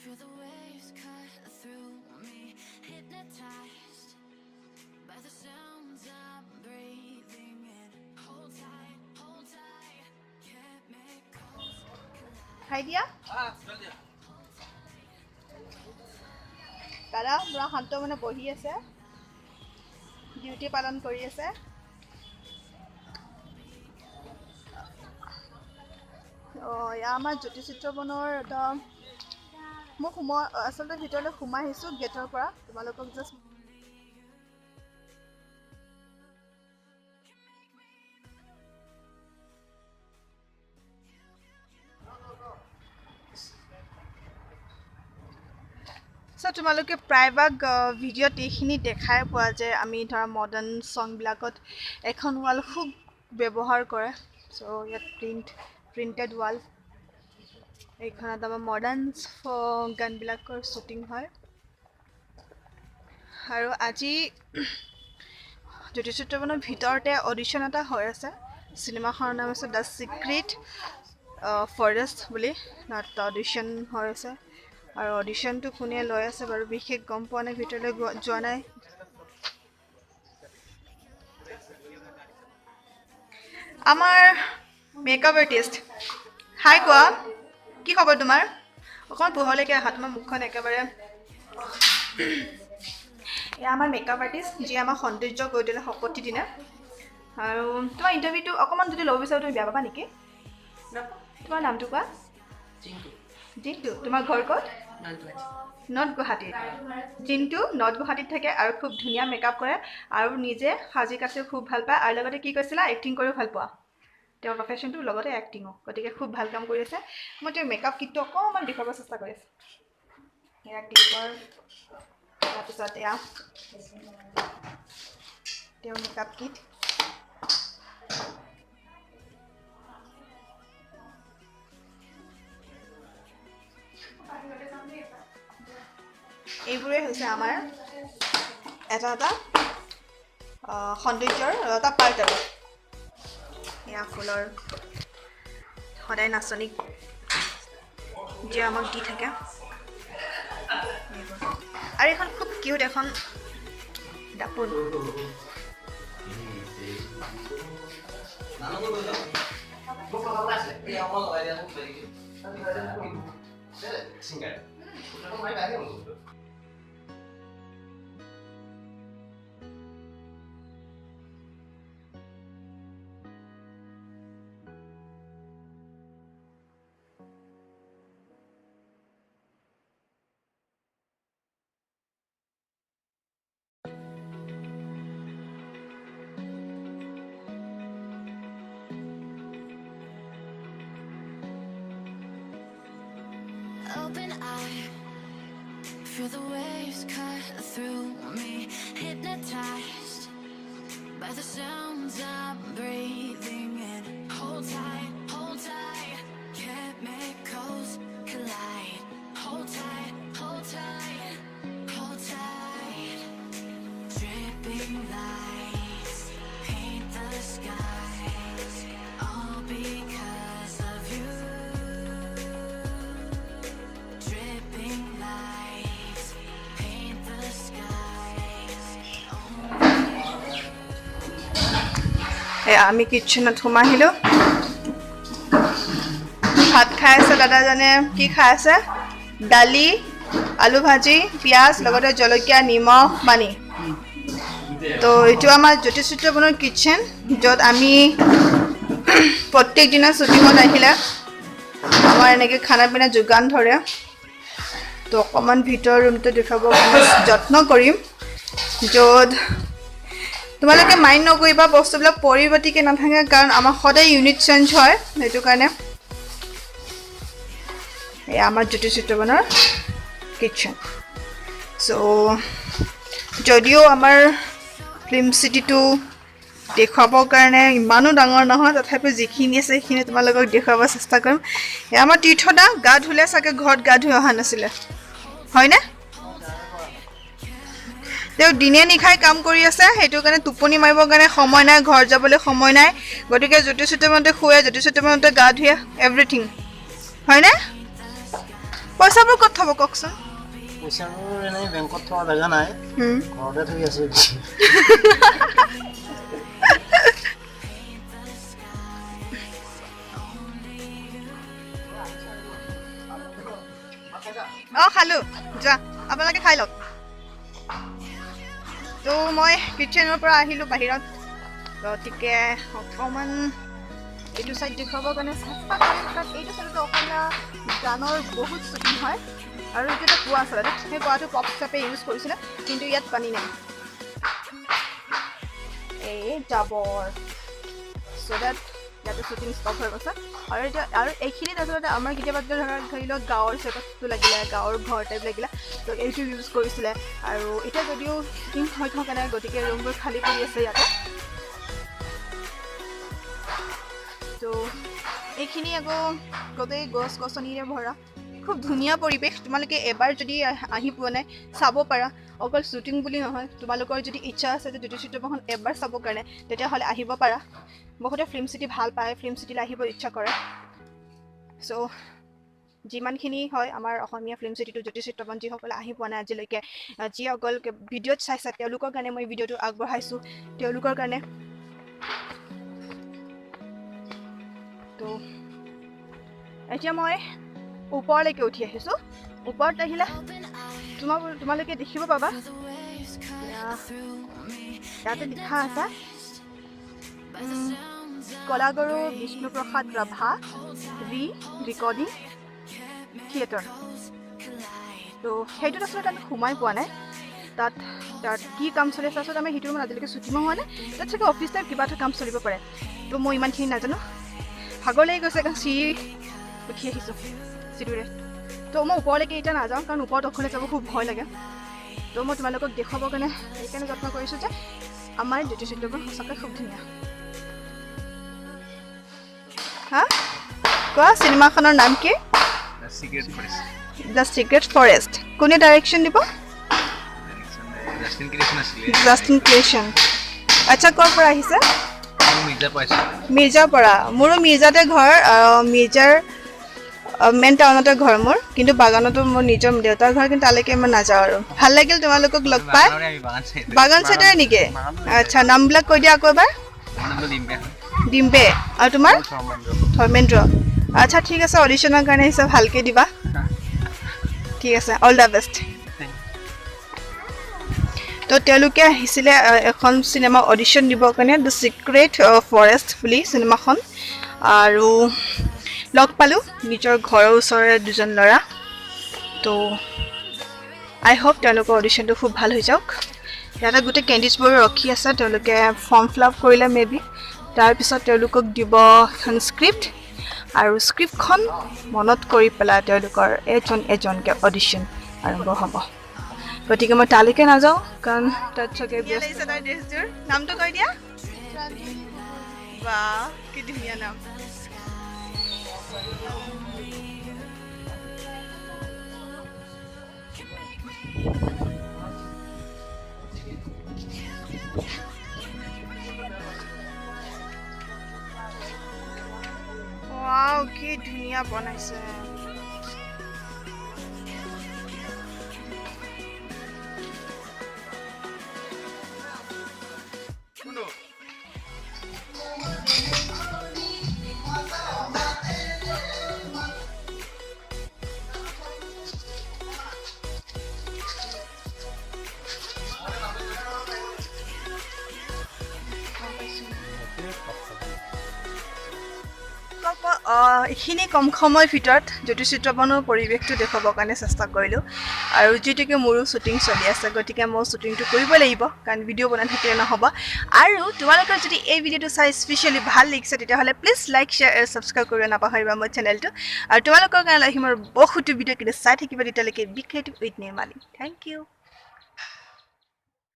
Feel the waves cut through me, hypnotized by the sounds I'm breathing in. Hold tight, chemicals collide. খাই দিয়া। দাদা পুৰা শান্ত মানে বহি আছে, ডিউটি পালন কৰি আছে। অঁ, এয়া আমাৰ জ্যোতি চিত্ৰবনৰ এটা, মই সোমোৱা আচলতে ভিতৰলৈ সোমাই আহিছোঁ গেটৰ পৰা, তোমালোকক জাষ্ট চ' তোমালোকে প্ৰায়ভাগ ভিডিঅ'ত এইখিনি দেখাই পোৱা যায়। আমি ধৰা মডাৰ্ণ ছংবিলাকত এখন ৱাল খুব ব্যৱহাৰ কৰে। চ' ইয়াত প্ৰিণ্টেড ৱাল, এইখনত আমাৰ মডাৰ্ণ গানবিলাকৰ শ্বুটিং হয়। আৰু আজি জ্যোতি চিত্ৰবনৰ ভিতৰতে অডিশ্যন এটা হৈ আছে। চিনেমাখনৰ নাম হৈছে the secret forest বুলি, তাত অডিশ্যন হৈ আছে। আৰু অডিশ্যনটো কোনে লৈ আছে বাৰু বিশেষ গম পোৱা নাই, ভিতৰলৈ যোৱা নাই। আমাৰ মেকআপ আৰ্টিষ্ট, হাই কোৱা, কি খবৰ তোমাৰ? অকণমান পোহৰলৈকে আহা, তোমাৰ মুখখন একেবাৰে। এয়া আমাৰ মেকআপ আৰ্টিষ্ট, যিয়ে আমাক সৌন্দৰ্য কৰি তোলে প্ৰতিদিনে। আৰু তোমাৰ ইণ্টাৰভিউটো অকণমান যদি ল'ব বিচাৰোঁ, তুমি বেয়া পাবা নেকি? তোমাৰ নামটো কোৱা। জিন্তু। তোমাৰ ঘৰ ক'ত? নৰ্থ গুৱাহাটীত। জিন্তু নৰ্থ গুৱাহাটীত থাকে আৰু খুব ধুনীয়া মেকআপ কৰে আৰু নিজে সাজি কাচিও খুব ভাল পায়। আৰু লগতে কি কৈছিলা, এক্টিং কৰিও ভাল পোৱা? তেওঁৰ প্ৰফেশ্যনটোৰ লগতে এক্টিঙো, গতিকে খুব ভাল কাম কৰি আছে। মই তেওঁৰ মেকআপ কিটটো অকণমান দেখুৱাব চেষ্টা কৰি আছোঁ। এয়া ক্লিপৰ, তাৰপিছত এয়া তেওঁৰ মেকআপ কিট। এইবোৰেই হৈছে আমাৰ এটা এটা সৌন্দৰ্যৰ এটা পাৰ্ট। আৰু এয়া ফুলৰ সদায় নাচনীক যিয়ে আমাক দি থাকে। আৰু এইখন খুব কিউট এখন দাপোন। Open eye, feel the waves cut through me, hypnotized by the sounds I'm breathing in. Hold tight, chemicals collide. Hold tight, hold tight, hold tight. Dripping lights paint the skies, all because of you. Dripping lights paint the skies. এয়া আমি কিটচেনত সোমাই আহিলোঁ। ভাত খাই আছে দাদাজনে। কি খাই আছে? দালি, আলু ভাজি, পিঁয়াজ, লগতে জলকীয়া, নিমখ, পানী। তো এইটো আমাৰ জ্যোতি চিত্ৰবনৰ কিটচেন, য'ত আমি প্ৰত্যেক দিনা শ্বুটিঙত আহিলে আমাৰ এনেকৈ খানা পিনা যোগান ধৰে। তো অকণমান ভিতৰৰ ৰুমটো দেখুৱাবৰ কাৰণে যত্ন কৰিম, য'ত তোমালোকে মাইণ্ড নকৰিবা, বস্তুবিলাক পৰিপাটিকৈ নাথাকে, কাৰণ আমাৰ সদায় ইউনিট চেঞ্জ হয়, সেইটো কাৰণে। এয়া আমাৰ জ্যোতি চিত্ৰবনৰ কিটচেন। চ' যদিও আমাৰ ফিল্ম চিটিটো দেখুৱাবৰ কাৰণে ইমানো ডাঙৰ নহয়, তথাপিও যিখিনি আছে সেইখিনি তোমালোকক দেখুৱাব চেষ্টা কৰিম। এয়া আমাৰ তীৰ্থদা, গা ধুলে চাগে, ঘৰত গা ধুই অহা নাছিলে, হয়নে? তেওঁ দিনে নিশাই কাম কৰি আছে, সেইটো কাৰণে টোপনি মাৰিবৰ কাৰণে সময় নাই, ঘৰ যাবলৈ সময় নাই। গতিকে জ্যোতি চিত্ৰবনতে শুৱে, জ্যোতি চিত্ৰবনতে গা ধুৱে, এভৰিথিং, হয়নে? পইচাবোৰ ক'ত থ'ব কওকচোন? পইচাবোৰ এনেই বেংকত থোৱা জেগা নাই, ঘৰতে থৈ আছোঁ। অঁ, খালোঁ, যোৱা আপোনালোকে খাই লওক। তো মই কিটচেনৰ পৰা আহিলোঁ বাহিৰত, গতিকে অকণমান এইটো ছাইড দেখুৱাবৰ কাৰণে চেষ্টা কৰিম, কাৰণ এইটো চাইডতো অসমীয়া গানৰ বহুত শ্বুটিং হয়। আৰু এইটো এটা কুঁৱা আচলতে, সেই কুঁৱাটো পপ হিচাপে ইউজ কৰিছিলে, কিন্তু ইয়াত পানী নাই, এই জাবৰ। চ' ডেট ইয়াতে শ্বুটিং ষ্টপ হৈ গৈছে। আৰু এতিয়া আৰু এইখিনিত আচলতে আমাৰ কেতিয়াবা ধৰি লওক গাঁৱৰ ছেটআপটো লাগিলে, গাঁৱৰ ঘৰ টাইপ লাগিলে, তো এইটো ইউজ কৰিছিলে। আৰু এতিয়া যদিও শ্বুটিং হৈ থকা নাই, গতিকে ৰুমবোৰ খালী পৰি আছে ইয়াতে। তো এইখিনি আকৌ গোটেই গছ গছনিৰে ভৰা খুব ধুনীয়া পৰিৱেশ। তোমালোকে এবাৰ যদি আহি পোৱা নাই চাব পাৰা, অকল শ্বুটিং বুলি নহয়, তোমালোকৰ যদি ইচ্ছা আছে যে জ্যোতি চিত্ৰবনখন এবাৰ চাবৰ কাৰণে, তেতিয়াহ'লে আহিব পাৰা। বহুতে ফিল্ম চিটি ভাল পায়, ফিল্ম চিটিলৈ আহিব ইচ্ছা কৰে। চ' যিমানখিনি হয় আমাৰ অসমীয়া ফিল্ম চিটিটো জ্যোতি চিত্ৰবন, যিসকলে আহি পোৱা নাই আজিলৈকে, যিসকল ভিডিঅ'ত চাইছে, তেওঁলোকৰ কাৰণে মই ভিডিঅ'টো আগবঢ়াইছোঁ তেওঁলোকৰ কাৰণে। তো এতিয়া মই ওপৰলৈকে উঠি আহিছোঁ। ওপৰত আহিলে তোমালোকে দেখিব পাবা, ইয়াতে লিখা আছে কলাগুৰু বিষ্ণুপ্ৰসাদ ৰাভা ৰি ৰেকৰ্ডিং থিয়েটাৰ। তো সেইটোত আচলতে আমি সোমাই পোৱা নাই, তাত তাত কি কাম চলি আছে আচলতে আমি সেইটো ৰুমত আজিলৈকে শ্বুটিঙো হোৱা নাই। তাত চাগে অফিচ টাইপ কিবা এটা কাম চলিব পাৰে, তো মই ইমানখিনি নাজানো। ভাগৰ লাগি গৈছে কাৰণ চিৰি উঠি আহিছোঁ চিৰিৰে। তো মই ওপৰলৈকে এতিয়া নাযাওঁ, কাৰণ ওপৰত অকলে যাব খুব ভয় লাগে। তো মই তোমালোকক দেখুৱাবৰ কাৰণে সেইকাৰণে যত্ন কৰিছোঁ যে আমাৰ জ্যোতি চিত্ৰবোৰ সঁচাকৈ খুব ধুনীয়া। হা, কোৱা, চিনেমাখনৰ নাম কি? The secret forest. কোনে ডাইৰেকশ্যন দিব? Justin creation. আচ্ছা, ক'ৰ পৰা আহিছে? মিৰ্জাৰ পৰা। মোৰো মিৰ্জাতে ঘৰ, মিৰ্জাৰ মেইন টাউনতে ঘৰ মোৰ, কিন্তু বাগানতো মোৰ নিজৰ দেউতাৰ ঘৰ, কিন্তু তালৈকে মই নাযাওঁ। আৰু ভাল লাগিল তোমালোকক লগ পাই। বাগান চাইডৰে নেকি? আচ্ছা, নামবিলাক কৈ দিয়া আকৌ এবাৰ। ডিম্পে। আৰু তোমাৰ? ধৰ্মেন্দ্ৰ। আচ্ছা, ঠিক আছে, অডিশ্যনৰ কাৰণে আহিছে, ভালকৈ দিবা। ঠিক আছে, অল the best. তো তেওঁলোকে আহিছিলে এখন চিনেমা অডিশ্যন দিবৰ কাৰণে, the secret forest বুলি চিনেমাখন। আৰু লগ পালোঁ নিজৰ ঘৰৰ ওচৰৰে দুজন ল'ৰা। তো আই হোপ তেওঁলোকৰ অডিশ্যনটো খুব ভাল হৈ যাওক। ইয়াতে গোটেই কেণ্ডিডেটছবোৰ ৰখি আছে, তেওঁলোকে ফৰ্ম ফিল আপ কৰিলে মে বি, তাৰপিছত তেওঁলোকক দিব এখন স্ক্ৰিপ্ট, আৰু স্ক্ৰিপ্টখন মনত কৰি পেলাই তেওঁলোকৰ এজন এজনকৈ অডিশ্যন আৰম্ভ হ'ব। গতিকে মই তালৈকে নাযাওঁ, কাৰণ তাত চাগে ড্ৰেছযোৰ। নামটো কৈ দিয়া। বাহ, কি ধুনীয়া নাম। ৱাও, কি ধুনীয়া বনাইছে। এইখিনি কম সময়ৰ ভিতৰত জ্যোতি চিত্ৰবনৰ পৰিৱেশটো দেখুৱাবৰ কাৰণে চেষ্টা কৰিলোঁ। আৰু যিহেতুকে মোৰো শ্বুটিং চলি আছে, গতিকে মই শ্বুটিংটো কৰিব লাগিব, কাৰণ ভিডিঅ' বনাই থাকিলে নহ'ব। আৰু তোমালোকৰ যদি এই ভিডিঅ'টো চাই স্পেচিয়েলি ভাল লাগিছে, তেতিয়াহ'লে প্লিজ লাইক, শ্বেয়াৰ আৰু ছাবস্ক্ৰাইব কৰিব নাপাহৰিবা মোৰ চেনেলটো। আৰু তোমালোকৰ কাৰণে আহি মোৰ বহুতো ভিডিঅ' কিন্তু চাই থাকিবা। তেতিয়ালৈকে be creative with Nirmali. Thank you.